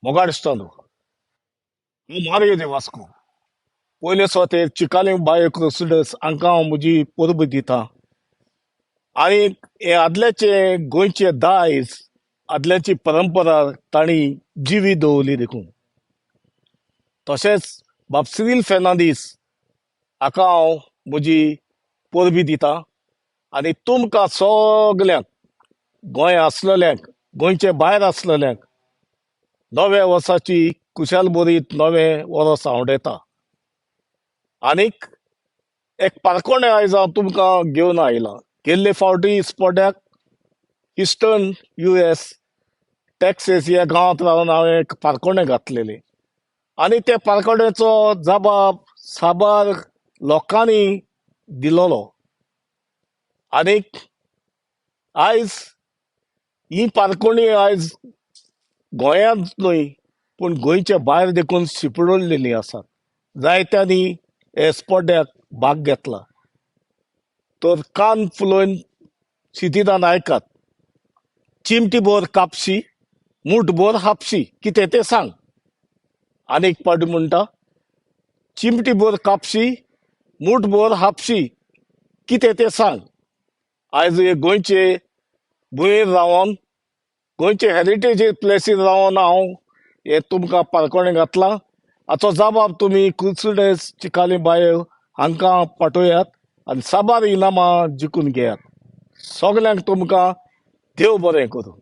मोगाळ इश्टांनो, हांव मारयो दे वास्को. पयले सुवातेर चिकालीम बायो क्रुसिडर्स हांकां हांव म्हजी परबी दिता आनी हे आदल्याचे गोंयचे दायज, आदल्याची परंपरा तांणी जिवी दवरली देखून. तशेंच बाब सिरील फेर्नांदीस हाका हांव म्हजी परबी दिता आनी तुमकां सगल्यांक, गोंय आसलेल्यांक, गोंयचे भायर आसलेल्यांक नव्या वर्साची कुशाल बरीत नवें वर्स आंवडेता. आनीक एक पारकोणें आयज हांव तुमकां घेवन आयलां. गेल्ले फावटी स्पोड्याक इस्टर्न US Texas ह्या गांवांत रावन हांवें एक पारकोणें घातलेलें आनी त्या पारकोण्याचो जबाब साबार लोकांनी दिलोलो. आनीक आयज ही पारकोणी आयज गोंयांत न्हय पूण गोंयच्या भायर देखून शिंपडलेली आसात. जायत्यांनी हे स्पर्ध्याक भाग घेतला. तर कान फुलोवन शितिदान आयकात. चिमटी भर कापशी, मूठ भर हापशी, कितें तें सांग. आनीक पावटी म्हणटा, चिमटी भर कापशी, मूठ भर हापशी, कितें तें सांग. आयज हे गोंयचे भुंयेर रावन, गोंयचे हेरिटेज प्लेसीर रावन हांव हे तुमकां पारकोणें घातलां. हाचो जबाब तुमी कुर्सुडेस चिकाली बायो हांकां पाठोयात आनी साबार इनामां जिखून घेयात. सगल्यांक तुमकां देव बरें करूं.